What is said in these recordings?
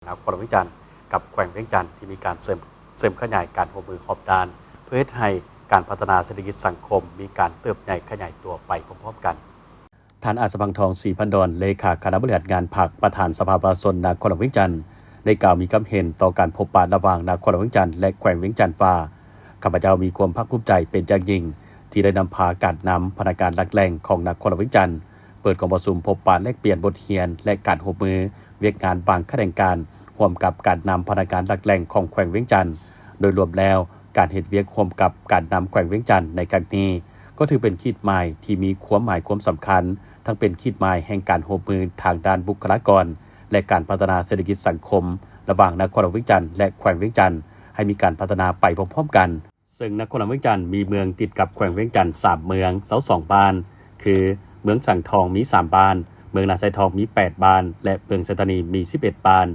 ນະຄອນຫຼວງວຽງຈັນ ກັບແຂວງວຽງຈັນ ທີ່ມີການເສີມ ເສີມຂະຫຍາຍການຮ່ວມມືຮອບດ້ານ ເພື່ອເຮັດໃຫ້ການພັດທະນາເສດຖະກິດສັງຄົມມີການເຕີບໃຫຍ່ຂະຫຍາຍຕົວໄປພ້ອມໆກັນ. ທ່ານ ອາດສະພັງທອງ ສີພັນດອນ ເລຂາຄະນະບໍລິຫານງານພັກ ປະທານສະພາປະຊາຊົນນະຄອນຫຼວງວຽງຈັນ ໄດ້ກ່າວມີຄວາມເຫັນຕໍ່ການພົບປະລະຫວ່າງນະຄອນຫຼວງວຽງຈັນ ແລະ ແຂວງວຽງຈັນວ່າ ຂ້າພະເຈົ້າມີຄວາມພາກພູມໃຈເປັນຢ່າງຍິ່ງ ທີ່ໄດ້ນຳພາການນຳພະນັກງານຫຼັກແຫຼ່ງຂອງນະຄອນຫຼວງວຽງຈັນ ເປີດກອງປະຊຸມພົບປະແລກປ່ຽນບົດຮຽນ ແລະ ການຮ່ວມມືວຽກງານບາງຂະແໜງການ ຮ່ວມກັບການນຳພະນັກງານຫຼັກແຫຼ່ງຂອງແຂວງວຽງຈັນ. ໂດຍລວມແລ້ວ, ການເຮັດວຽກຮ່ວມກັບການນຳແຂວງວຽງຈັນໃນຄັ້ງນີ້ ກໍຖືເປັນຂີດໝາຍທີ່ມີຄວາມໝາຍຄວາມສຳຄັນ, ທັງເປັນຂີດໝາຍແຫ່ງການຮ່ວມມືທາງດ້ານບຸກຄະລາກອນ ແລະ ການພັດທະນາເສດຖະກິດສັງຄົມ ລະຫວ່າງນະຄອນຫຼວງວຽງຈັນ ແລະ ແຂວງວຽງຈັນ ໃຫ້ມີການພັດທະນາໄປພ້ອມໆກັນ. ເຊິ່ງນະຄອນຫຼວງວຽງຈັນມີເມືອງຕິດກັບແຂວງວຽງຈັນສາມເມືອງ ຊາວສອງບ້ານ ຄື ເມືອງສັງທອງມີສາມບ້ານ, ເມືອງນາຊາຍທອງມີແປດບ້ານ ແລະ ເມືອງໄຊທານີມີສິບເອັດບ້ານ.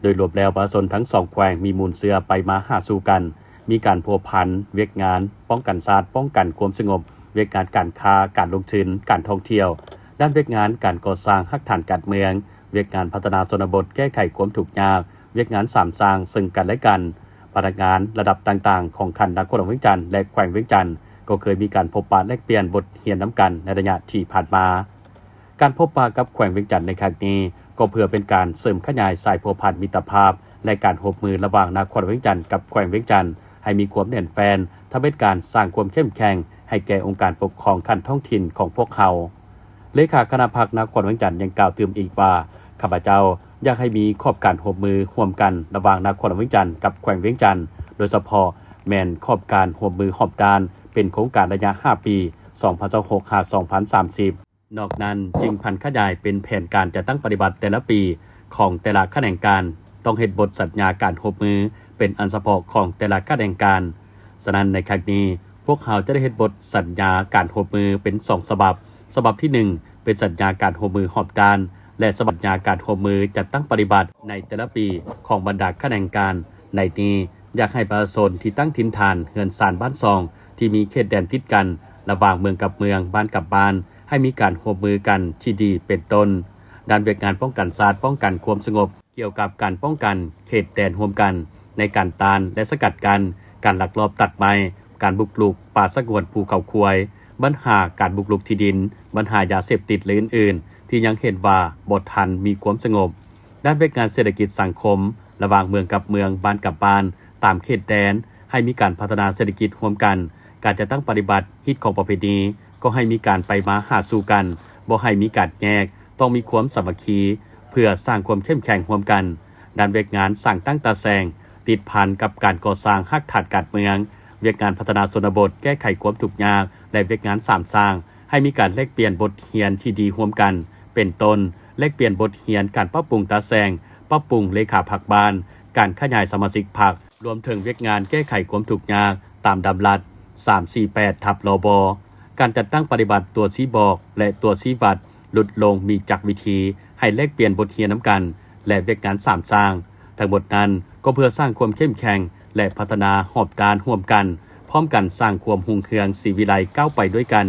ໂດຍລວມແລ້ວ ປະຊາຊົນທັງສອງແຂວງມີມູນເຊື້ອໄປມາຫາສູ່ກັນ, ມີການພົວພັນວຽກງານປ້ອງກັນຊາດ, ປ້ອງກັນຄວາມສະຫງົບ, ວຽກງານການຄ້າ, ການລົງທຶນ, ການທ່ອງທ່ຽວ, ດ້ານວຽກງານການກໍ່ສ້າງຮາກຖານການເມືອງ, ວຽກງານພັດທະນາຊົນນະບົດ, ແກ້ໄຂຄວາມທຸກຍາກ, ວຽກງານສາມສ້າງເຊິ່ງກັນ ແລະ ກັນ, ພະນັກງານລະດັບຕ່າງໆຂອງຂັ້ນນະຄອນຫຼວງວຽງຈັນ ແລະ ແຂວງວຽງຈັນ ກໍເຄີຍມີການພົບປະແລກປ່ຽນບົດຮຽນນຳກັນໃນໄລຍະທີ່ຜ່ານມາ. ການພົບປະກັບແຂວງວຽງຈັນໃນຄັ້ງນີ້ ກໍເພື່ອເປັນການເສີມຂະຫຍາຍສາຍພົວພັນມິດຕະພາບ ແລະ ການຮ່ວມມືລະຫວ່າງນະຄອນຫຼວງວຽງຈັນກັບແຂວງວຽງຈັນ ໃຫ້ມີຄວາມແໜ້ນແຟ້ນ, ທຳເຮັດການສ້າງຄວາມເຂັ້ມແຂງໃຫ້ແກ່ອົງການປົກຄອງຂັ້ນທ້ອງຖິ່ນຂອງພວກເຮົາ. ເລຂາຄະນະພັກນະຄອນຫຼວງວຽງຈັນຍັງກ່າວຕື່ມອີກວ່າ, ຂ້າພະເຈົ້າຢາກໃຫ້ມີຂອບການຮ່ວມມືຮ່ວມກັນລະຫວ່າງນະຄອນຫຼວງວຽງຈັນກັບແຂວງວຽງຈັນ, ໂດຍສະເພາະແມ່ນຂອບການຮ່ວມມືຮອບດ້ານ ເປັນໂຄງການໄລຍະຫ້າປີ ສອງພັນຊາວຫົກ ຫາ ສອງພັນສາມສິບ. ນອກນັ້ນຈຶ່ງຜັນຂະຫຍາຍເປັນແຜນການຈັດຕັ້ງປະຕິບັດແຕ່ລະປີຂອງແຕ່ລະຂະແໜງການ, ຕ້ອງເຮັດບົດສັນຍາການຮ່ວມມືເປັນອັນສະເພາະຂອງແຕ່ລະຂະແໜງການ. ສະນັ້ນໃນຄັ້ງນີ້ ພວກເຮົາຈະໄດ້ເຮັດບົດສັນຍາການຮ່ວມມືເປັນສອງສະບັບ, ສະບັບທີໜຶ່ງ ເປັນສັນຍາການຮ່ວມມືຮອບດ້ານ ແລະ ສະບັບສັນຍາການຮ່ວມມືຈັດຕັ້ງປະຕິບັດໃນແຕ່ລະປີຂອງບັນດາຂະແໜງການ. ໃນນີ້ ຢາກໃຫ້ປະຊາຊົນທີ່ຕັ້ງຖິ່ນຖານເຮືອນຊານບ້ານຊ່ອງທີ່ມີເຂດແດນຕິດກັນລະຫວ່າງເມືອງກັບເມືອງ, ບ້ານກັບບ້ານ ໃຫ້ມີການຮ່ວມມືກັນທີ່ດີເປັນຕົ້ນ ດ້ານວຽກງານປ້ອງກັນຊາດ, ປ້ອງກັນຄວາມສະຫງົບ, ກ່ຽວກັບການປ້ອງກັນເຂດແດນຮ່ວມກັນ ໃນການຕ້ານ ແລະ ສະກັດກັ້ນການລັກລອບຕັດໄມ້, ການບຸກລຸກປ່າສະຫງວນພູເຂົາຄວາຍ, ບັນຫາການບຸກລຸກທີ່ດິນ, ບັນຫາຢາເສບຕິດ ແລະ ອື່ນໆ ທີ່ຍັງເຫັນວ່າບໍ່ທັນມີຄວາມສະຫງົບ. ດ້ານວຽກງານເສດຖະກິດສັງຄົມ ລະຫວ່າງເມືອງກັບເມືອງ, ບ້ານກັບບ້ານ ຕາມເຂດແດນ ໃຫ້ມີການພັດທະນາເສດຖະກິດຮ່ວມກັນ, ການຈັດຕັ້ງປະຕິບັດຮີດຄອງປະເພນີ ກໍໃຫ້ມີການໄປມາຫາສູ່ກັນ, ບໍ່ໃຫ້ມີການແຍກ, ຕ້ອງມີຄວາມສາມັກຄີ ເພື່ອສ້າງຄວາມເຂັ້ມແຂງຮ່ວມກັນ. ດ້ານວຽກງານສ້າງຕັ້ງຕາແສງ ຕິດພັນກັບການກໍ່ສ້າງຮາກຖານການເມືອງ, ວຽກງານພັດທະນາຊົນນະບົດ, ແກ້ໄຂຄວາມທຸກຍາກ ແລະ ວຽກງານສາມສ້າງ ໃຫ້ມີການແລກປ່ຽນບົດຮຽນທີ່ດີຮ່ວມກັນ ເປັນຕົ້ນ ແລກປ່ຽນບົດຮຽນການປັບປຸງຕາແສງ, ປັບປຸງເລຂາພັກບ້ານ, ການຂະຫຍາຍສະມາຊິກພັກ, ລວມເຖິງວຽກງານແກ້ໄຂຄວາມທຸກຍາກຕາມດຳລັດ ສາມສີ່ແປດ ທັບ ລບ, ການຈັດຕັ້ງປະຕິບັດຕົວຊີ້ບອກ ແລະ ຕົວຊີ້ວັດ ຫຼຸດລົງມີຈັກວິທີ ໃຫ້ແລກປ່ຽນບົດຮຽນນຳກັນ ແລະ ວຽກງານສາມສ້າງ. ທັງໝົດນັ້ນກໍເພື່ອສ້າງຄວາມເຂັ້ມແຂງ ແລະ ພັດທະນາຮອບດ້ານຮ່ວມກັນ, ພ້ອມກັນສ້າງຄວາມຮຸ່ງເຮືອງສີວິໄລກ້າວໄປດ້ວຍກັນ.